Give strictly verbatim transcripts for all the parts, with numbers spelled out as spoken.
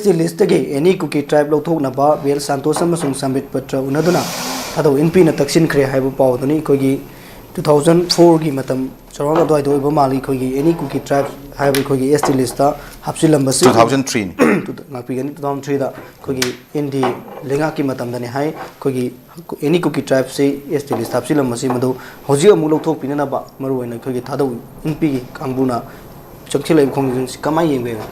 T ꯂꯤꯁꯇꯒꯤ ꯑꯦꯅꯤ ꯀꯨꯀꯤ ꯇ꯭ꯔꯥꯏꯕ ꯂꯧꯊꯣꯛꯅꯕ B L ꯁꯥꯟꯇꯣꯁ ꯑꯃꯁꯨꯡ ꯁꯥꯝꯕꯤꯠ ꯄꯇ꯭ꯔ ꯎꯅꯗꯨꯅ ꯊꯥꯗꯧ ꯏꯟꯄꯤꯅ ꯇꯛꯁꯤꯟꯈ꯭ꯔꯦ ꯍꯥꯏꯕ ꯄꯥꯎ ꯑꯗꯨꯅꯤ꯫ ꯑꯩꯈꯣꯏꯒꯤ ꯇꯨ ꯊꯥꯎꯖꯟ ꯐꯣꯔꯒꯤ ꯃꯇꯝ ꯆꯥꯎꯔꯥꯛꯅ ꯑꯗꯨꯋꯥꯏꯗ ꯑꯣꯏꯕ ꯃꯥꯜꯂꯤ꯫ ꯑꯩꯈꯣꯏꯒꯤ ꯑꯦꯅꯤ ꯀꯨꯀꯤ ꯇ꯭ꯔꯥꯏꯕ ꯍꯥꯏꯕ ꯑꯩꯈꯣꯏꯒꯤ ꯑꯦꯁ ꯇꯤ ꯂꯤꯁꯇ ꯍꯥꯞꯆꯤꯜꯂꯝꯕꯁꯤ ꯇꯨ ꯊꯥꯎꯖꯟ ꯊ꯭ꯔꯤꯅꯤ꯫ ꯇꯨ-, ꯉꯥꯛꯄꯤꯒꯅꯤ, ꯇꯨ ꯊꯥꯎꯖꯟ ꯊ꯭ꯔꯤꯗ ꯑꯩꯈꯣꯏꯒꯤ ꯏꯟꯗꯤ ꯂꯩꯉꯥꯛꯀꯤ ꯃꯇꯝꯗꯅꯤ ꯍꯥꯏ꯫ ꯑꯩꯈꯣꯏꯒꯤ ꯑꯦꯅꯤ ꯀꯨꯀꯤ ꯇ꯭ꯔꯥꯏꯕꯁꯤ ꯑꯦꯁ ꯇꯤ ꯂꯤꯁꯇ ꯍꯥꯞꯆꯤꯜꯂꯝꯕꯁꯤ ꯃꯗꯨ ꯍꯧꯖꯤꯛ ꯑꯃꯨꯛ ꯂꯧꯊꯣꯛꯄꯤꯅꯅꯕ ꯃꯔꯨꯑꯣꯏꯅ ꯑꯩꯈꯣꯏꯒꯤ ꯊꯥꯗꯧ ꯏꯟꯄꯤꯒꯤ ꯀꯥꯡꯕꯨꯅ ꯆꯪꯁꯤꯜꯂꯛꯏꯕ ꯈꯣꯡꯖꯪꯁꯤ ꯀꯃꯥꯏꯅ ꯌꯦꯡꯕꯤꯕ?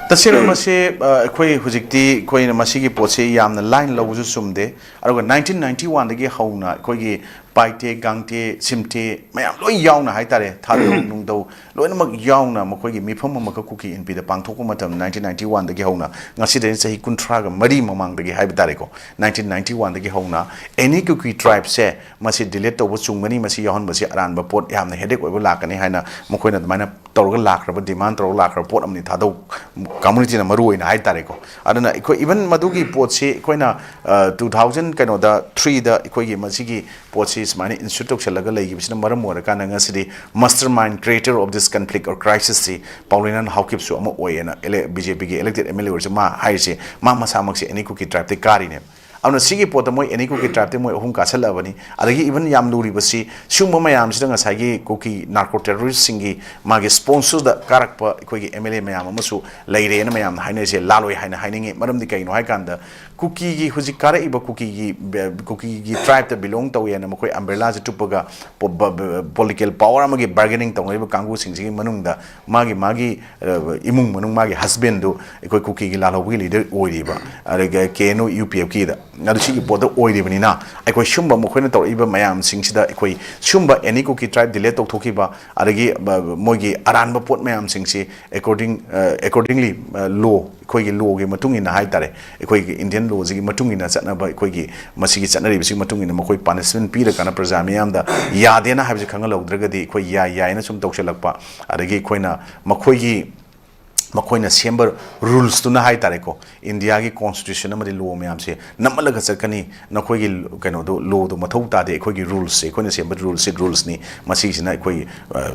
ꯇꯁꯦꯡꯅ ꯃꯁꯤ, ꯑ, ꯑꯩꯈꯣꯏ ꯍꯧꯖꯤꯛꯇꯤ ꯑꯩꯈꯣꯏꯅ ꯃꯁꯤꯒꯤ ꯄꯣꯠꯁꯤ ꯌꯥꯝꯅ ꯂꯥꯏꯅ ꯂꯧꯕꯁꯨ ꯆꯨꯝꯗꯦ꯫ ꯑꯗꯨꯒ ꯅꯥꯏꯟꯇꯤꯟ ꯅꯥꯏꯟꯇꯤ ꯋꯥꯟꯗꯒꯤ ꯍꯧꯅ ꯑꯩꯈꯣꯏꯒꯤ ꯄꯥꯏꯇꯦ, ꯒꯥꯡꯇꯦ, ꯁꯤꯝꯇꯦ ꯃꯌꯥꯝ ꯂꯣꯏ ꯌꯥꯎꯅ ꯍꯥꯏꯇꯥꯔꯦ, ꯊꯥꯗꯧ ꯅꯨꯡꯗꯧ ꯂꯣꯏꯅꯃꯛ ꯌꯥꯎꯅ ꯃꯈꯣꯏꯒꯤ ꯃꯤꯐꯝ ꯑꯃꯈꯛ ꯀꯨꯀꯤ ꯏꯟꯄꯤꯗ ꯄꯥꯡꯊꯣꯛꯄ ꯃꯇꯝ, ꯅꯥꯏꯟꯇꯤꯟ ꯅꯥꯏꯟꯇꯤ ꯋꯥꯟꯗꯒꯤ ꯍꯧꯅ ꯉꯁꯤꯗꯒꯤ ꯆꯍꯤ ꯀꯨꯟꯊ꯭ꯔꯥꯒ ꯃꯔꯤ ꯃꯃꯥꯡꯗꯒꯤ ꯍꯥꯏꯕ ꯇꯥꯔꯦꯀꯣ, ꯅꯥꯏꯟꯇꯤꯟ ꯅꯥꯏꯟꯇꯤ ꯋꯥꯟꯗꯒꯤ ꯍꯧꯅ ꯑꯦꯅꯤ ꯀꯨꯀꯤ ꯇ꯭ꯔꯥꯏꯕꯁꯦ ꯃꯁꯤ ꯗꯤꯂꯤꯠ ꯇꯧꯕ ꯆꯨꯝꯒꯅꯤ, ꯃꯁꯤ ꯌꯥꯎꯍꯟꯕꯁꯤ ꯑꯔꯥꯟꯕ ꯄꯣꯠ, ꯌꯥꯝꯅ ꯍꯦꯗꯦꯛ ꯑꯣꯏꯕ ꯂꯥꯛꯀꯅꯤ ꯍꯥꯏꯅ ꯃꯈꯣꯏꯅ ꯑꯗꯨꯃꯥꯏꯅ ꯇꯧꯔꯒ ꯂꯥꯛꯈ꯭ꯔꯕ, ꯗꯤꯃꯥꯟ ꯇꯧꯔꯒ ꯂꯥꯛꯈ꯭ꯔꯕ ꯄꯣꯠ ꯑꯃꯅꯤ, ꯊꯥꯗꯧ ꯀꯝꯃꯨꯅꯤꯇꯤꯅ ꯃꯔꯨ ꯑꯣꯏꯅ ꯍꯥꯏ ꯇꯥꯔꯦꯀꯣ꯫ ꯑꯗꯨꯅ ꯑꯩꯈꯣꯏ ꯏꯚꯟ ꯃꯗꯨꯒꯤ ꯄꯣꯠꯁꯤ ꯑꯩꯈꯣꯏꯅ, ꯑ, ꯇꯨ ꯊꯥꯎꯖꯟ ꯀꯩꯅꯣꯗ, ꯊ꯭ꯔꯤꯗ ꯑꯩꯈꯣꯏꯒꯤ ꯃꯁꯤꯒꯤ ꯄꯣꯠꯁꯤ ꯁꯨꯃꯥꯏꯅ ꯏꯟꯁꯇꯤꯇ꯭ꯌꯨꯠ ꯇꯧꯁꯜꯂꯒ ꯂꯩꯈꯤꯕꯁꯤꯅ ꯃꯔꯝ ꯑꯣꯏꯔꯀꯥꯟꯗ ꯉꯁꯤꯗꯤ mastermind, creator of this conflict or crisis ꯁꯤ ꯄꯥꯎꯂꯦꯅꯥꯟ ꯍꯥꯎꯀꯤꯞꯁꯨ ꯑꯃ ꯑꯣꯏꯌꯦꯅ ꯕꯤ ꯖꯦ ꯄꯤꯒꯤ ꯏꯂꯦꯛꯇꯦꯗ ꯑꯦꯝ ꯑꯦꯜ ꯑꯦ ꯑꯣꯏꯔꯁꯨ ꯃꯥ ꯍꯥꯏꯔꯤꯁꯦ, ꯃꯥ ꯃꯁꯥꯃꯛꯁꯦ ꯑꯦꯅꯤ ꯀꯨꯀꯤ ꯇ꯭ꯔꯥꯏꯕꯇꯒꯤ ꯀꯥꯔꯤꯅꯦꯕ꯫ ꯑꯗꯨꯅ ꯁꯤꯒꯤ ꯄꯣꯠꯇ ꯃꯣꯏ ꯑꯦꯅꯤ ꯀꯨꯀꯤ ꯇ꯭ꯔꯥꯏꯕꯇꯤ ꯃꯣꯏ ꯑꯍꯨꯝ ꯀꯥꯁꯜꯂꯛꯑꯕꯅꯤ꯫ ꯑꯗꯒꯤ ꯏꯚꯟ ꯌꯥꯝ ꯂꯨꯔꯤꯕꯁꯤ ꯁꯤꯒꯨꯝꯕ ꯃꯌꯥꯝꯁꯤꯗ ꯉꯁꯥꯏꯒꯤ ꯀꯨꯀꯤ ꯅꯥꯔꯀꯣ ꯇꯦꯔꯣꯔꯤꯁꯁꯤꯡꯒꯤ ꯃꯥꯒꯤ ꯁ꯭ꯄꯣꯟꯁꯔꯗ ꯀꯥꯔꯛꯄ ꯑꯩꯈꯣꯏꯒꯤ ꯑꯦꯝ ꯑꯦꯜ ꯑꯦ ꯃꯌꯥꯝ ꯑꯃꯁꯨ ꯂꯩꯔꯦꯅ ꯃꯌꯥꯝꯅ ꯍꯥꯏꯅꯔꯤꯁꯦ ꯂꯥꯜꯂꯣꯏ ꯍꯥꯏꯅ ꯍꯥꯏꯅꯤꯡꯉꯤ꯫ ꯃꯔꯝꯗꯤ ꯀꯩꯅꯣ ꯍꯥꯏꯀꯥꯟꯗ ꯀꯨꯀꯤꯒꯤ ꯍꯧꯖꯤꯛ ꯀꯥꯔꯛꯏꯕ ꯀꯨꯀꯤꯒꯤ, ꯀꯨꯀꯤꯒꯤ ꯇ꯭ꯔꯥꯏꯕꯇ ꯕꯤꯂꯣꯡ ꯇꯧꯋꯦꯅ ꯃꯈꯣꯏ ꯑꯝꯕ꯭ꯔꯦꯂꯥꯁꯦ ꯇꯨꯞꯄꯒ political power ꯑꯃꯒꯤ bargaining ꯇꯧꯅꯔꯤꯕ ꯀꯥꯡꯕꯨꯁꯤꯡꯁꯤꯒꯤ ꯃꯅꯨꯡꯗ ꯃꯥꯒꯤ, ꯃꯥꯒꯤ, ꯑ, ꯏꯃꯨꯡ ꯃꯅꯨꯡ, ꯃꯥꯒꯤ ꯍꯁꯕꯦꯟꯗꯨ ꯑꯩꯈꯣꯏ ꯀꯨꯀꯤꯒꯤ ꯂꯥꯜꯍꯧꯕꯒꯤ ꯂꯤꯗꯔ ꯑꯣꯏꯔꯤꯕ, ꯑꯗꯒꯤ ꯀꯦ ꯑꯦꯟ ꯌꯨ, ꯌꯨ ꯄꯤ ꯑꯦꯐꯀꯤꯗ, ꯑꯗꯨ ꯁꯤꯒꯤ ꯄꯣꯠꯇ ꯑꯣꯏꯔꯤꯕꯅꯤꯅ ꯑꯩꯈꯣꯏ ꯁꯨꯝꯕ ꯃꯈꯣꯏꯅ ꯇꯧꯔꯛꯏꯕ ꯃꯌꯥꯝꯁꯤꯡꯁꯤꯗ ꯑꯩꯈꯣꯏ ꯁꯨꯝꯕ ꯑꯦꯅꯤ ꯀꯨꯀꯤ ꯇ꯭ꯔꯥꯏꯕ ꯗꯤꯂꯦꯠ ꯇꯧꯊꯣꯛꯈꯤꯕ, ꯑꯗꯒꯤ, ꯑ, ꯃꯣꯏꯒꯤ ꯑꯔꯥꯟꯕ ꯄꯣꯠ ꯃꯌꯥꯝꯁꯤꯡꯁꯤ according, ꯑ, accordingly, ꯑ, law, ꯑꯩꯈꯣꯏꯒꯤ ꯂꯣꯒꯤ ꯃꯇꯨꯡ ꯏꯟꯅ ꯍꯥꯏ ꯇꯥꯔꯦ, ꯑꯩꯈꯣꯏꯒꯤ ꯏꯟꯗꯤꯌꯟ ꯂꯣꯁꯤꯒꯤ ꯃꯇꯨꯡ ꯏꯟꯅ ꯆꯠꯅꯕ, ꯑꯩꯈꯣꯏꯒꯤ ꯃꯁꯤꯒꯤ ꯆꯠꯅꯔꯤꯕꯁꯤꯒꯤ ꯃꯇꯨꯡ ꯏꯟꯅ ꯃꯈꯣꯏ ꯄꯅꯤꯁꯃꯦꯟ ꯄꯤꯔꯀꯥꯟꯗ ꯄ꯭ꯔꯖꯥ ꯃꯤꯌꯥꯝꯗ ꯌꯥꯗꯦꯅ ꯍꯥꯏꯕꯁꯤ ꯈꯪꯍꯜꯍꯧꯗ꯭ꯔꯒꯗꯤ ꯑꯩꯈꯣꯏ ꯌꯥꯏ ꯌꯥꯏꯅ ꯁꯨꯝ ꯇꯧꯁꯜꯂꯛꯄ, ꯑꯗꯒꯤ ꯑꯩꯈꯣꯏꯅ ꯃꯈꯣꯏꯒꯤ ꯃꯈꯣꯏꯅ ꯁꯦꯝꯕ ꯔꯨꯜꯁꯇꯨꯅ ꯍꯥꯏ ꯇꯥꯔꯦꯀꯣ, ꯏꯟꯗꯤꯌꯥꯒꯤ ꯀꯣꯟꯁꯇꯤꯇ꯭ꯌꯨꯁꯟ ꯑꯃꯗꯤ ꯂꯣ ꯃꯌꯥꯝꯁꯦ ꯅꯝꯃꯜꯂꯒ ꯆꯠꯀꯅꯤ, ꯅꯈꯣꯏꯒꯤ ꯀꯩꯅꯣꯗꯣ, ꯂꯣꯗꯣ ꯃꯊꯧ ꯇꯥꯗꯦ, ꯑꯩꯈꯣꯏꯒꯤ ꯔꯨꯜꯁꯁꯦ, ꯑꯩꯈꯣꯏꯅ ꯁꯦꯝꯕ ꯔꯨꯜꯁꯁꯦ ꯔꯨꯜꯁꯅꯤ, ꯃꯁꯤꯁꯤꯅ ꯑꯩꯈꯣꯏ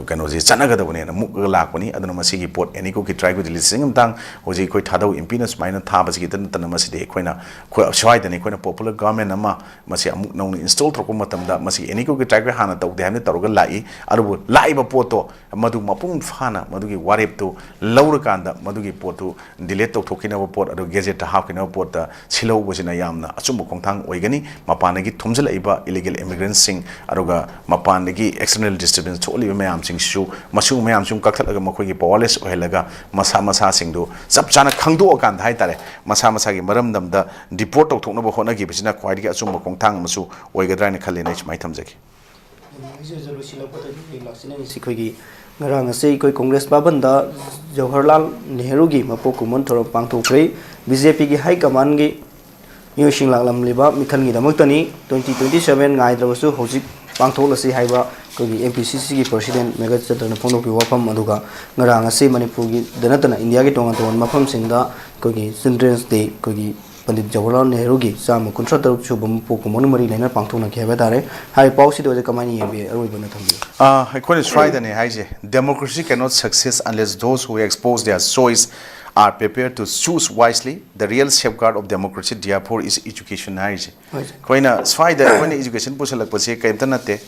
ꯀꯩꯅꯣꯁꯦ ꯆꯠꯅꯒꯗꯕꯅꯦꯅ ꯃꯨꯛꯂꯒ ꯂꯥꯛꯄꯅꯤ꯫ ꯑꯗꯨꯅ ꯃꯁꯤꯒꯤ ꯄꯣꯠ ꯑꯦꯅꯤꯀꯣꯛꯀꯤ ꯇ꯭ꯔꯥꯏꯕꯦꯜ ꯂꯤꯁꯤꯡ ꯑꯃꯇꯥꯡ ꯍꯧꯖꯤꯛ ꯑꯩꯈꯣꯏ ꯊꯥꯗꯧ ꯑꯦꯝ ꯄꯤꯅ ꯁꯨꯃꯥꯏꯅ ꯊꯥꯕꯁꯤꯒꯤꯇ ꯅꯠꯇꯅ ꯃꯁꯤꯗꯤ ꯑꯩꯈꯣꯏꯅ ꯁ꯭ꯋꯥꯏꯗꯅꯤ ꯑꯩꯈꯣꯏꯅ ꯄꯣꯄꯨꯂꯔ ꯒꯚꯔꯟꯃꯦꯟ ꯑꯃ ꯃꯁꯤ ꯑꯃꯨꯛ ꯅꯧꯅ ꯏꯟꯁꯇꯣꯜ ꯇꯧꯔꯛꯄ ꯃꯇꯝꯗ ꯃꯁꯤ ꯑꯦꯅꯤꯀꯣꯛꯀꯤ ꯇ꯭ꯔꯥꯏꯕꯦꯜ ꯍꯥꯟꯅ ꯇꯧꯗꯦ ꯍꯥꯏꯕꯅ ꯇꯧꯔꯒ ꯂꯥꯛꯏ꯫ ꯑꯗꯨꯕꯨ ꯂꯥꯛꯏꯕ ꯄꯣꯠꯇꯣ ꯃꯗꯨ ꯃꯄꯨꯡ ꯐꯥꯅ ꯃꯗꯨꯒꯤ ꯋꯥꯔꯦꯞꯇꯨ ꯂꯧꯔꯀꯥꯟꯗ ꯃꯗꯨꯒꯤ ꯄꯣꯠꯇꯨ ꯗꯤꯂꯦꯠ ꯇꯧꯊꯣꯛꯈꯤꯅꯕ ꯄꯣꯠ, ꯑꯗꯨ ꯒꯦꯖꯦꯠꯇ ꯍꯥꯞꯈꯤꯅꯕ ꯄꯣꯠꯇ ꯁꯤꯜꯍꯧꯕꯁꯤꯅ ꯌꯥꯝꯅ ꯑꯆꯨꯝꯕ ꯈꯣꯡꯊꯥꯡ ꯑꯣꯏꯒꯅꯤ꯫ ꯃꯄꯥꯟꯗꯒꯤ ꯊꯣꯝꯖꯤꯜꯂꯛꯏꯕ ꯏꯂꯤꯒꯦꯜ ꯏꯃꯤꯒ꯭ꯔꯦꯟꯁꯤꯡ, ꯑꯗꯨꯒ ꯃꯄꯥꯟꯗꯒꯤ ꯑꯦꯛꯁꯇꯔꯅꯦꯜ ꯗꯤꯁꯇꯔꯕꯦꯟꯁ ꯊꯣꯛꯍꯜꯂꯤꯕ ꯃꯌꯥꯝꯁꯤꯡꯁꯤꯁꯨ, ꯃꯁꯤꯒꯨꯝꯕ ꯃꯌꯥꯝꯁꯤꯁꯨ ꯀꯛꯊꯠꯂꯒ ꯃꯈꯣꯏꯒꯤ ꯄꯋꯥꯔꯂꯦꯁ ꯑꯣꯏꯍꯜꯂꯒ ꯃꯁꯥ ꯃꯁꯥꯁꯤꯡꯗꯨ ꯆꯞ ꯆꯥꯅ ꯈꯪꯗꯣꯛꯑꯀꯥꯟꯗ ꯍꯥꯏ ꯇꯥꯔꯦ, ꯃꯁꯥ ꯃꯁꯥꯒꯤ ꯃꯔꯝꯗꯝꯗ ꯗꯤꯄꯣꯔꯠ ꯇꯧꯊꯣꯛꯅꯕ ꯍꯣꯠꯅꯈꯤꯕꯁꯤꯅ ꯈ꯭ꯋꯥꯏꯗꯒꯤ ꯑꯆꯨꯝꯕ ꯈꯣꯡꯊꯥꯡ ꯑꯃꯁꯨ ꯑꯣꯏꯒꯗ꯭ꯔꯥ ꯍꯥꯏꯅ ꯈꯜꯂꯦꯅ ꯑꯩ ꯁꯨꯃꯥꯏꯅ ꯊꯝꯖꯒꯦ꯫ ꯑꯩꯁꯨ ꯂꯣꯏꯁꯤꯜꯂꯛꯄꯗ ꯑꯩꯈꯣꯏ ꯂꯥꯛꯆꯅꯤꯡꯉꯤꯁꯤ ꯑꯩꯈꯣꯏꯒꯤ ꯉꯔꯥꯡ ꯑꯁꯤ ꯑꯩꯈꯣꯏ ꯀꯣꯡꯒ꯭ꯔꯦꯁ ꯚꯕꯟꯗ ꯖꯋꯥꯍꯔꯂꯥꯜ ꯅꯦꯍꯔꯨꯒꯤ ꯃꯄꯣꯛ ꯀꯨꯝꯑꯣꯟ ꯊꯧꯔꯝ ꯄꯥꯡꯊꯣꯛꯈ꯭ꯔꯦ꯫ ꯕꯤ ꯖꯦ ꯄꯤꯒꯤ ꯍꯥꯏ ꯀꯃꯥꯟꯒꯤ ꯃꯤꯑꯣꯏꯁꯤꯡ ꯂꯥꯛꯂꯝꯂꯤꯕ ꯃꯤꯈꯜꯒꯤꯗꯃꯛꯇꯅꯤ꯫ Twenty twenty seven ꯉꯥꯏꯗ꯭ꯔꯕꯁꯨ ꯍꯧꯖꯤꯛ ꯄꯥꯡꯊꯣꯛꯂꯁꯤ ꯍꯥꯏꯕ ꯑꯩꯈꯣꯏꯒꯤ ꯑꯦꯝ ꯄꯤ ꯁꯤ ꯁꯤꯒꯤ ꯄ꯭ꯔꯁꯤꯗꯦꯟ ꯃꯦꯘꯆꯟꯗ꯭ꯔꯅ ꯐꯣꯡꯗꯣꯛꯈꯤꯕ ꯋꯥꯐꯝ ꯑꯗꯨꯒ ꯉꯔꯥꯡ ꯑꯁꯤ ꯃꯅꯤꯄꯨꯔꯒꯤꯗ ꯅꯠꯇꯅ ꯏꯟꯗꯤꯌꯥꯒꯤ ꯇꯣꯉꯥꯟ ꯇꯣꯉꯥꯟꯕ ꯃꯐꯝꯁꯤꯡꯗ ꯑꯩꯈꯣꯏꯒꯤ ꯆꯤꯜꯗ꯭ꯔꯦꯟꯁ ꯗꯦ, ꯑꯩꯈꯣꯏꯒꯤ ꯄꯟꯗꯤꯠ ꯖꯋꯥꯍꯔꯂꯥꯜ ꯅꯦꯍꯔꯨꯒꯤ ꯆꯥꯝꯃ ꯀꯨꯟꯊ꯭ꯔꯥ ꯇꯔꯨꯛ ꯁꯨꯕ ꯃꯄꯣꯛ ꯀꯨꯝꯑꯣꯟꯒ ꯃꯔꯤ ꯂꯩꯅꯅ ꯄꯥꯡꯊꯣꯛꯅꯈꯤ ꯍꯥꯏꯕ ꯇꯥꯔꯦ꯫ ꯍꯥꯏꯔꯤꯕ ꯄꯥꯎꯁꯤꯗ ꯑꯣꯏꯅ ꯀꯃꯥꯏꯅ ꯌꯦꯡꯕꯤ? ꯑꯔꯣꯏꯕ ꯑꯣꯏꯅ ꯊꯝꯕꯤꯌꯨ꯫ ꯑꯥ, ꯑꯩꯈꯣꯏꯅ ꯁ꯭ꯋꯥꯏꯗꯅꯦ ꯍꯥꯏꯁꯦ, democracy cannot success unless those who expose their choice are prepared to choose wisely. The real safeguard of democracy, therefore, is education ꯍꯥꯏꯔꯤꯁꯦ꯫ ꯍꯣꯏ꯫ ꯑꯩꯈꯣꯏꯅ ꯁ꯭ꯋꯥꯏꯗ ꯑꯩꯈꯣꯏꯅ ꯏꯖꯨꯀꯦꯁꯟ ꯄꯨꯁꯜꯂꯛꯄꯁꯦ ꯀꯔꯤꯝꯇ ꯅꯠꯇꯦ꯫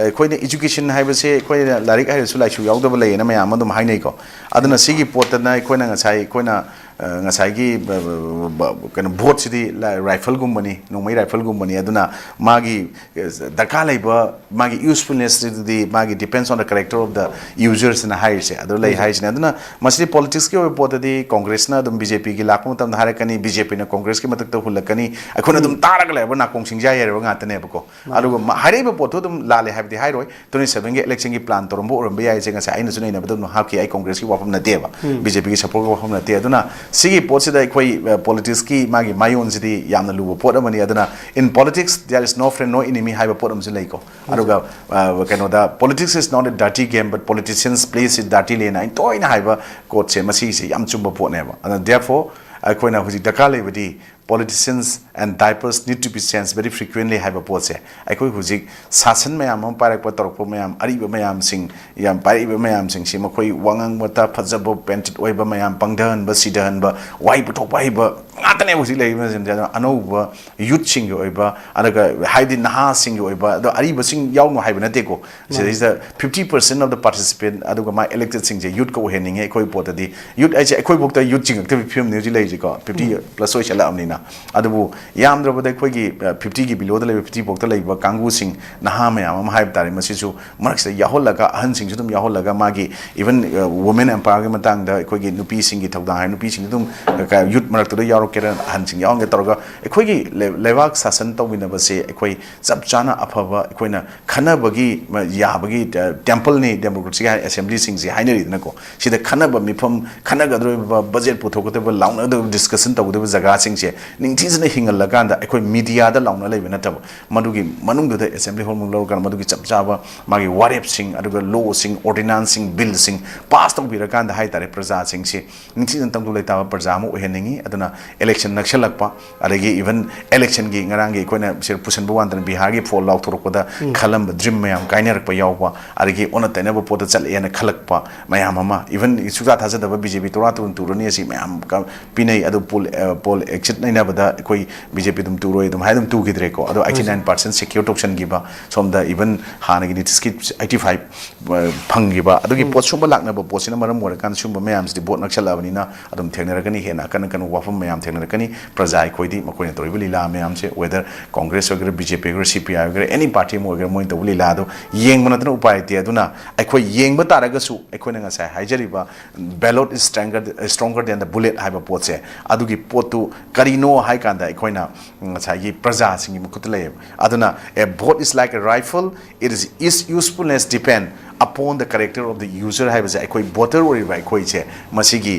ꯑꯩꯈꯣꯏꯅ ꯏꯖꯨꯀꯦꯁꯟ ꯍꯥꯏꯕꯁꯦ ꯑꯩꯈꯣꯏꯅ ꯂꯥꯏꯔꯤꯛ ꯍꯩꯔꯁꯨ ꯂꯥꯏꯁꯨ ꯌꯥꯎꯗꯕ ꯂꯩꯌꯦꯅ ꯃꯌꯥꯝ ꯑꯗꯨꯝ ꯍꯥꯏꯅꯩꯀꯣ꯫ ꯑꯗꯨꯅ ꯁꯤꯒꯤ ꯄꯣꯠꯇꯅ ꯑꯩꯈꯣꯏꯅ ꯉꯁꯥꯏ ꯑꯩꯈꯣꯏꯅ, ꯑ, ꯉꯁꯥꯏꯒꯤ, ꯕ-, ꯕ-, ꯕ-, ꯕ-, ꯀꯩꯅꯣ, ꯚꯣꯠꯁꯤꯗꯤ ꯂꯥ-, ꯔꯥꯏꯐꯜꯒꯨꯝꯕꯅꯤ, ꯅꯣꯡꯃꯩ ꯔꯥꯏꯐꯜꯒꯨꯝꯕꯅꯤ꯫ ꯑꯗꯨꯅ ꯃꯥꯒꯤ, ꯑ, ꯗꯔꯀꯥꯔ ꯂꯩꯕ ꯃꯥꯒꯤ ꯌꯨꯁꯐꯨꯜꯅꯦꯁꯇꯨꯗꯤ ꯃꯥꯒꯤ depends on the character of the usersꯅ ꯍꯥꯏꯔꯤꯁꯦ ꯑꯗꯨ ꯂꯩ ꯍꯥꯏꯁꯤꯅꯦ꯫ ꯑꯗꯨꯅ ꯃꯁꯤꯗꯤ ꯄꯣꯂꯤꯇꯤꯛꯁꯀꯤ ꯑꯣꯏꯕ ꯄꯣꯠꯇꯗꯤ ꯀꯣꯡꯒ꯭ꯔꯦꯁꯅ ꯑꯗꯨꯝ ꯕꯤ ꯖꯦ ꯄꯤꯒꯤ ꯂꯥꯛꯄ ꯃꯇꯝꯗ ꯍꯥꯏꯔꯛꯀꯅꯤ, ꯕꯤ ꯖꯦ ꯄꯤꯅ ꯀꯣꯡꯒ꯭ꯔꯦꯁꯀꯤ ꯃꯊꯛꯇ ꯍꯨꯜꯂꯛꯀꯅꯤ꯫ ꯑꯩꯈꯣꯏꯅ ꯑꯗꯨꯝ ꯇꯥꯔꯒ ꯂꯩꯔꯕ ꯅꯥꯀꯣꯡ ꯁꯤꯡꯖꯥ ꯌꯥꯏꯔꯕ ꯉꯥꯛꯇꯅꯦꯕꯀꯣ꯫ ꯑꯗꯨꯒ ꯃ-, ꯍꯥꯏꯔꯛꯏꯕ ꯄꯣꯠꯇꯣ ꯑꯗꯨꯝ ꯂꯥꯜꯂꯦ ꯍꯥꯏꯕꯗꯤ ꯍꯥꯏꯔꯣꯏ꯫ Twenty sevenꯒꯤ electionꯒꯤ plan ꯇꯧꯔꯝꯕ ꯑꯣꯏꯔꯝꯕ ꯌꯥꯏ꯫ ꯁꯦ ꯉꯁꯥꯏ ꯑꯩꯅꯁꯨ ꯅꯩꯅꯕꯗ ꯑꯗꯨꯝ ꯍꯥꯞꯈꯤ, ꯑꯩ ꯀꯣꯡꯒ꯭ꯔꯦꯁꯀꯤ ꯋꯥꯐꯝ ꯅꯠꯇꯦꯕ, ꯕꯤ ꯖꯦ ꯄꯤꯒꯤ ꯁꯞꯄꯣꯔꯠꯀꯤ ꯋꯥꯐꯝ ꯅꯠꯇꯦ꯫ ꯑꯗꯨꯅ ꯁꯤꯒꯤ ꯄꯣꯠꯁꯤꯗ ꯑꯩꯈꯣꯏ ꯄꯣꯂꯤꯇꯤꯛꯁꯀꯤ ꯃꯥꯒꯤ ꯃꯥꯏꯌꯣꯟꯁꯤꯗꯤ ꯌꯥꯝꯅ ꯂꯨꯕ ꯄꯣꯠ ꯑꯃꯅꯤ꯫ ꯑꯗꯨꯅ "In politics there is no friend, no enemy" ꯍꯥꯏꯕ ꯄꯣꯠ ꯑꯃꯁꯨ ꯂꯩꯀꯣ꯫ ꯑꯗꯨꯒ ꯑ, ꯀꯩꯅꯣꯗ, "Politics is not a dirty game, but politicians play it dirtily" ꯍꯥꯏꯅ ꯑꯩꯅ ꯇꯣꯏꯅ ꯍꯥꯏꯕ ꯀꯣꯠꯁꯦ, ꯃꯁꯤꯁꯦ ꯌꯥꯝ ꯆꯨꯝꯕ ꯄꯣꯠꯅꯦꯕ꯫ ꯑꯗꯨꯅ therefore ꯑꯩꯈꯣꯏꯅ ꯍꯧꯖꯤꯛ ꯗꯔꯀꯥꯔ ꯂꯩꯕꯗꯤ, politicians and diapers need to be changed very frequently ꯍꯥꯏꯕ ꯄꯣꯠꯁꯦ꯫ ꯑꯩꯈꯣꯏ ꯍꯧꯖꯤꯛ ꯁꯥꯁꯟ ꯃꯌꯥꯝ ꯑꯃ ꯄꯥꯏꯔꯛꯄ, ꯇꯧꯔꯛꯄ ꯃꯌꯥꯝ, ꯑꯔꯤꯕ ꯃꯌꯥꯝꯁꯤꯡ, ꯌꯥꯝ ꯄꯥꯏꯔꯛꯏꯕ ꯃꯌꯥꯝꯁꯤꯡꯁꯤ, ꯃꯈꯣꯏ ꯋꯥꯉꯥꯡꯕꯇ ꯐꯖꯕ, painted ꯑꯣꯏꯕ ꯃꯌꯥꯝ, ꯄꯪꯊꯍꯟꯕ, ꯁꯤꯊꯍꯟꯕ, ꯋꯥꯍꯩ ꯄꯨꯊꯣꯛꯄ ꯍꯩꯕ ꯉꯥꯛꯇꯅꯦꯕ ꯍꯧꯖꯤꯛ ꯂꯩꯔꯤꯕ ꯃꯌꯥꯝꯁꯦ꯫ ꯑꯗꯨꯅ ꯑꯅꯧꯕ ꯌꯨꯠꯁꯤꯡꯒꯤ ꯑꯣꯏꯕ, ꯑꯗꯨꯒ ꯍꯥꯏꯗꯤ ꯅꯍꯥꯁꯤꯡꯒꯤ ꯑꯣꯏꯕ, ꯑꯗꯣ ꯑꯔꯤꯕꯁꯤꯡ ꯌꯥꯎꯅꯨ ꯍꯥꯏꯕ ꯅꯠꯇꯦꯀꯣ꯫ ꯁꯤꯗꯩꯁꯤꯗ fifty percent of the participant, ꯑꯗꯨꯒ ꯃꯥ electedꯁꯤꯡꯁꯦ ꯌꯨꯠꯀ ꯑꯣꯏꯍꯟꯅꯤꯡꯉꯦ ꯑꯩꯈꯣꯏ ꯄꯣꯠꯇꯗꯤ꯫ ꯌꯨꯠ ꯍꯥꯏꯁꯦ ꯑꯩꯈꯣꯏꯐꯧꯗ ꯌꯨꯠꯁꯤꯡ ꯉꯥꯛꯇꯒꯤ ꯐꯤꯕꯝꯅꯤ ꯍꯧꯖꯤꯛ ꯂꯩꯔꯤꯁꯤꯀꯣ, fifty plus ꯑꯣꯏꯁꯜꯂꯛꯑꯕꯅꯤꯅ꯫ ꯑꯗꯨꯕꯨ ꯌꯥꯝꯗ꯭ꯔꯕꯗ ꯑꯩꯈꯣꯏꯒꯤ ꯐꯤꯐꯇꯤꯒꯤ ꯕꯤꯂꯣꯗ ꯂꯩꯕ, ꯐꯤꯐꯇꯤ ꯐꯥꯎꯗ ꯂꯩꯕ ꯀꯥꯡꯕꯨꯁꯤꯡ, ꯅꯍꯥ ꯃꯌꯥꯝ ꯑꯃ ꯍꯥꯏꯕ ꯇꯥꯔꯦ, ꯃꯁꯤꯁꯨ ꯃꯔꯛꯁꯤꯗ ꯌꯥꯎꯍꯜꯂꯒ, ꯑꯍꯟꯁꯤꯡꯁꯨ ꯑꯗꯨꯝ ꯌꯥꯎꯍꯜꯂꯒ, ꯃꯥꯒꯤ even women empowerꯒꯤ ꯃꯇꯥꯡꯗ ꯑꯩꯈꯣꯏꯒꯤ ꯅꯨꯄꯤꯁꯤꯡꯒꯤ ꯊꯧꯗꯥꯡ ꯍꯥꯏ, ꯅꯨꯄꯤꯁꯤꯡꯁꯨ ꯑꯗꯨꯝ ꯌꯨꯠ ꯃꯔꯛꯇꯨꯗ ꯌꯥꯎꯔꯛꯀꯦꯔꯥ, ꯑꯍꯟꯁꯤꯡ ꯌꯥꯎꯍꯟꯒꯦ ꯇꯧꯔꯒ, ꯑꯩꯈꯣꯏꯒꯤ ꯂꯩ-, ꯂꯩꯕꯥꯛ ꯁꯥꯁꯟ ꯇꯧꯃꯤꯟꯅꯕꯁꯦ ꯑꯩꯈꯣꯏ ꯆꯞ ꯆꯥꯅ ꯑꯐꯕ, ꯑꯩꯈꯣꯏꯅ ꯈꯟꯅꯕꯒꯤ ꯃ-, ꯌꯥꯕꯒꯤ, ꯑ, templeꯅꯤ democracy ꯍꯥꯏ, assemblyꯁꯤꯡꯁꯦ ꯍꯥꯏꯅꯔꯤꯗꯅꯀꯣ꯫ ꯁꯤꯗ ꯈꯟꯅꯕ ꯃꯤꯐꯝ, ꯈꯟꯅꯒꯗꯧꯔꯤꯕ, budget ꯄꯨꯊꯣꯛꯀꯗꯕ, ꯂꯥꯎꯅꯒꯗꯕ, discussion ꯇꯧꯒꯗꯕ ꯖꯒꯥꯁꯤꯡꯁꯦ ꯅꯤꯡꯊꯤꯖꯅ ꯍꯤꯡꯍꯜꯂꯀꯥꯟꯗ, ꯑꯩꯈꯣꯏ mediaꯗ ꯂꯥꯎꯅ ꯂꯩꯕ ꯅꯠꯇꯕ, ꯃꯗꯨꯒꯤ ꯃꯅꯨꯡꯗꯨꯗ assembly hall ꯃꯅꯨꯡ ꯂꯧꯔꯀꯥꯟꯗ ꯃꯗꯨꯒꯤ ꯆꯞ ꯆꯥꯕ ꯃꯥꯒꯤ ꯋꯥꯔꯦꯞꯁꯤꯡ, ꯑꯗꯨꯒ lawꯁꯤꯡ, ordinanceꯁꯤꯡ, billꯁꯤꯡ pass ꯇꯧꯕꯤꯔꯀꯥꯟꯗ ꯍꯥꯏ ꯇꯥꯔꯦ, ꯄ꯭ꯔꯖꯥꯁꯤꯡꯁꯤ ꯅꯤꯡꯊꯤꯖꯅ ꯇꯪꯗꯨ ꯂꯩꯇꯥꯕ ꯄ꯭ꯔꯖꯥ ꯑꯃ ꯑꯣꯏꯍꯟꯅꯤꯡꯉꯤ꯫ ꯑꯗꯨꯅ election ꯅꯛꯁꯜꯂꯛꯄ, ꯑꯗꯒꯤ even electionꯒꯤ ꯉꯔꯥꯡꯒꯤ ꯑꯩꯈꯣꯏꯅ ꯁꯤ ꯄꯨꯁꯟꯕ ꯋꯥꯟꯗꯅ ꯕꯤꯍꯥꯔꯒꯤ ꯐꯣꯜ ꯂꯥꯎꯊꯣꯔꯛꯄꯗ ꯈꯜꯂꯝꯕ dream ꯃꯌꯥꯝ ꯀꯥꯏꯅꯔꯛꯄ ꯌꯥꯎꯕ, ꯑꯗꯒꯤ ꯑꯣꯟꯅ ꯇꯩꯅꯕ ꯄꯣꯠꯇ ꯆꯠꯂꯛꯑꯦꯅ ꯈꯜꯂꯛꯄ ꯃꯌꯥꯝ ꯑꯃ, even ꯁꯨꯡꯊꯥ ꯊꯥꯖꯗꯕ BJP ꯇꯣꯔꯥ ꯇꯨꯔꯨꯟ ꯇꯨꯔꯅꯤ ꯑꯁꯤ ꯃꯌꯥꯝ ꯀ-, ꯄꯤꯅꯩ꯫ ꯑꯗꯨ poll, ꯑ, poll exit ꯅꯩꯅꯕꯗ ꯑꯩꯈꯣꯏ BJP ꯑꯗꯨꯝ ꯇꯨꯔꯣꯏ ꯑꯗꯨꯝ ꯍꯥꯏ ꯑꯗꯨꯝ ꯇꯨꯈꯤꯗ꯭ꯔꯦꯀꯣ꯫ ꯑꯗꯣ eighty nine percent secure ꯇꯧꯁꯟꯈꯤꯕ, ꯁꯣꯝꯗ even ꯍꯥꯟꯅꯒꯤ ꯅꯤꯇꯤꯁꯀꯤ eighty five, ꯑ, ꯐꯪꯈꯤꯕ, ꯑꯗꯨꯒꯤ ꯄꯣꯠ ꯁꯨꯝꯕ ꯂꯥꯛꯅꯕ ꯄꯣꯠꯁꯤꯅ ꯃꯔꯝ ꯑꯣꯏꯔꯀꯥꯟꯗ ꯁꯨꯝꯕ ꯃꯌꯥꯝꯁꯤꯗꯤ ꯚꯣꯠ ꯅꯛꯁꯜꯂꯛꯑꯕꯅꯤꯅ ꯑꯗꯨꯝ ꯊꯦꯡꯅꯔꯛꯀꯅꯤ, ꯍꯦꯟꯅ ꯑꯀꯟ ꯑꯀꯟꯕ ꯋꯥꯐꯝ ꯃꯌꯥꯝ ꯊꯦꯡꯅꯔꯛꯀꯅꯤ꯫ ꯄ꯭ꯔꯖꯥ ꯑꯩꯈꯣꯏꯗꯤ ꯃꯈꯣꯏꯅ ꯇꯧꯔꯤꯕ ꯂꯤꯂꯥ ꯃꯌꯥꯝꯁꯦ, whether Congress ꯑꯣꯏꯒꯦꯔꯥ, BJP ꯑꯣꯏꯒꯦꯔꯥ, CPI ꯑꯣꯏꯒꯦꯔꯥ, any party ꯑꯃ ꯑꯣꯏꯒꯦꯔꯥ, ꯃꯣꯏꯅ ꯇꯧꯕ ꯂꯤꯂꯥꯗꯣ ꯌꯦꯡꯕ ꯅꯠꯇꯅ ꯎꯄꯥꯏ ꯂꯩꯇꯦ꯫ ꯑꯗꯨꯅ ꯑꯩꯈꯣꯏ ꯌꯦꯡꯕ ꯇꯥꯔꯒꯁꯨ, ꯑꯩꯈꯣꯏꯅ ꯉꯁꯥꯏ ꯍꯥꯏꯖꯔꯤꯕ "Ballot is stronger, stronger than the bullet" ꯍꯥꯏꯕ ꯄꯣꯠꯁꯦ, ꯑꯗꯨꯒꯤ ꯄꯣꯠꯇꯨ ꯀꯔꯤꯅꯣ ꯅꯣ ꯍꯥꯏ ꯀꯥꯟꯗ ꯑꯩꯈꯣꯏꯅ ꯉꯁꯥꯏꯒꯤ ꯄ꯭ꯔꯖꯥꯁꯤꯡꯒꯤ ꯃꯈꯨꯠꯇ ꯂꯩꯌꯦꯕ꯫ ꯑꯗꯨꯅ, a vote is like a rifle, it is, its usefulness depend upon the character of the user ꯍꯥꯏꯕꯁꯦ ꯑꯩꯈꯣꯏ ꯚꯣꯇꯔ ꯑꯣꯏꯔꯤꯕ ꯑꯩꯈꯣꯏꯁꯦ ꯃꯁꯤꯒꯤ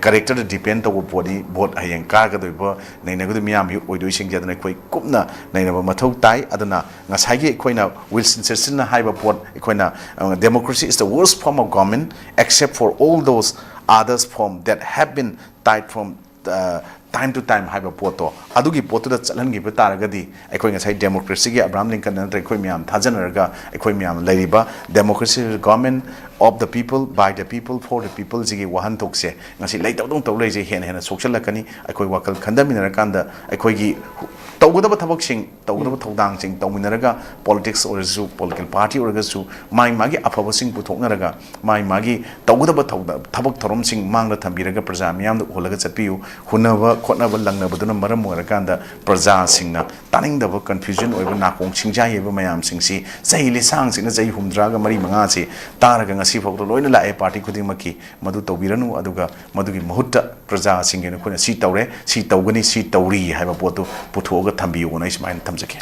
ꯀꯦꯔꯦꯛꯇꯔꯗ ꯗꯤꯄꯦꯟ ꯇꯧꯕ ꯄꯣꯠꯅꯤ꯫ ꯚꯣꯠ ꯍꯌꯦꯡ ꯀꯥꯒꯗꯧꯔꯤꯕ ꯅꯩꯅꯒꯗꯧꯔꯤꯕ ꯃꯤꯌꯥꯝ ꯑꯣꯏꯗꯣꯏꯁꯤꯡꯁꯦ ꯑꯗꯨꯅ ꯑꯩꯈꯣꯏ ꯀꯨꯞꯅ ꯅꯩꯅꯕ ꯃꯊꯧ ꯇꯥꯏ꯫ ꯑꯗꯨꯅ ꯉꯁꯥꯏꯒꯤ ꯑꯩꯈꯣꯏꯅ ꯋꯤꯟꯁꯇꯟ ꯆꯔꯆꯤꯜꯅ ꯍꯥꯏꯕ ꯄꯣꯠ, ꯑꯩꯈꯣꯏꯅ, "Democracy is the worst form of government except for all those others form that have been tied from time to time" ꯍꯥꯏꯕ ꯄꯣꯠꯇꯣ, ꯑꯗꯨꯒꯤ ꯄꯣꯠꯇꯨꯗ ꯆꯠꯍꯟꯈꯤꯕ ꯇꯥꯔꯒꯗꯤ ꯑꯩꯈꯣꯏ ꯉꯁꯥꯏ ꯗꯦꯃꯣꯀ꯭ꯔꯦꯁꯤꯒꯤ ꯑꯕ꯭ꯔꯥꯍꯥꯝ ꯂꯤꯡꯀꯟ ꯅꯠꯇ꯭ꯔꯒ ꯑꯩꯈꯣꯏ ꯃꯌꯥꯝ ꯊꯥꯖꯅꯔꯒ ꯑꯩꯈꯣꯏ ꯃꯌꯥꯝ ꯂꯩꯔꯤꯕ democracy, government of the people, by the people, for the people ꯁꯤꯒꯤ ꯋꯥꯍꯟꯊꯣꯛꯁꯦ ꯉꯁꯤ ꯂꯩꯇꯕꯗꯧ ꯇꯧ ꯂꯩꯔꯤꯁꯦ ꯍꯦꯟꯅ ꯍꯦꯟꯅ ꯁꯣꯛꯆꯜꯂꯛꯀꯅꯤ꯫ ꯑꯩꯈꯣꯏ ꯋꯥꯈꯜ ꯈꯟꯊꯃꯤꯟꯅꯔꯀꯥꯟꯗ ꯑꯩꯈꯣꯏꯒꯤ ꯇꯧꯒꯗꯕ ꯊꯕꯛꯁꯤꯡ, ꯇꯧꯒꯗꯕ ꯊꯧꯗꯥꯡꯁꯤꯡ ꯇꯧꯃꯤꯟꯅꯔꯒ, ꯄꯣꯂꯤꯇꯤꯛꯁ ꯑꯣꯏꯔꯁꯨ, ꯄꯣꯂꯤꯇꯤꯀꯦꯜ ꯄꯥꯔꯇꯤ ꯑꯣꯏꯔꯒꯁꯨ, ꯃꯥꯒꯤ ꯃꯥꯒꯤ ꯑꯐꯕꯁꯤꯡ ꯄꯨꯊꯣꯛꯅꯔꯒ ꯃꯥꯒꯤ ꯃꯥꯒꯤ ꯇꯧꯒꯗꯕ ꯊꯧꯗ-, ꯊꯕꯛ ꯊꯧꯔꯝꯁꯤꯡ ꯃꯥꯡꯗ ꯊꯝꯕꯤꯔꯒ ꯄ꯭ꯔꯖꯥ ꯃꯤꯌꯥꯝꯗ ꯎꯍꯜꯂꯒ ꯆꯠꯄꯤꯌꯨ꯫ ꯍꯨꯟꯅꯕ ꯈꯣꯠꯅꯕ ꯂꯪꯅꯕꯗꯨꯅ ꯃꯔꯝ ꯑꯣꯏꯔꯀꯥꯟꯗ ꯄ꯭ꯔꯖꯥꯁꯤꯡꯅ ꯇꯥꯅꯤꯡꯗꯕ, ꯀꯟꯐ꯭ꯌꯨꯖꯟ ꯑꯣꯏꯕ, ꯅꯥꯀꯣꯡ ꯁꯤꯡꯖꯥꯏ ꯑꯣꯏꯕ ꯃꯌꯥꯝꯁꯤꯡꯁꯤ ꯆꯍꯤ ꯂꯤꯁꯥꯡꯁꯤꯠꯅ, ꯆꯍꯤ ꯍꯨꯝꯗ꯭ꯔꯥꯒ ꯃꯔꯤ ꯃꯉꯥꯁꯤ ꯇꯥꯔꯒ ꯉꯁꯤ ꯐꯥꯎꯗ ꯂꯣꯏꯅ ꯂꯥꯛꯑꯦ꯫ ꯄꯥꯔꯇꯤ ꯈꯨꯗꯤꯡꯃꯛꯀꯤ ꯃꯗꯨ ꯇꯧꯕꯤꯔꯅꯨ, ꯑꯗꯨꯒ ꯃꯗꯨꯒꯤ ꯃꯍꯨꯠꯇ ꯄ꯭ꯔꯖꯥꯁꯤꯡꯒꯤ ꯑꯣꯏꯅ ꯑꯩꯈꯣꯏꯅ ꯁꯤ ꯇꯧꯔꯦ, ꯁꯤ ꯇꯧꯒꯅꯤ, ꯁꯤ ꯇꯧꯔꯤ ꯍꯥꯏꯕ ꯄꯣꯠꯇꯨ ꯄꯨꯊꯣꯛꯑꯒ ꯊꯝꯕꯤꯌꯨꯅ ꯑꯩ ꯁꯨꯃꯥꯏꯅ ꯊꯝꯖꯒꯦ꯫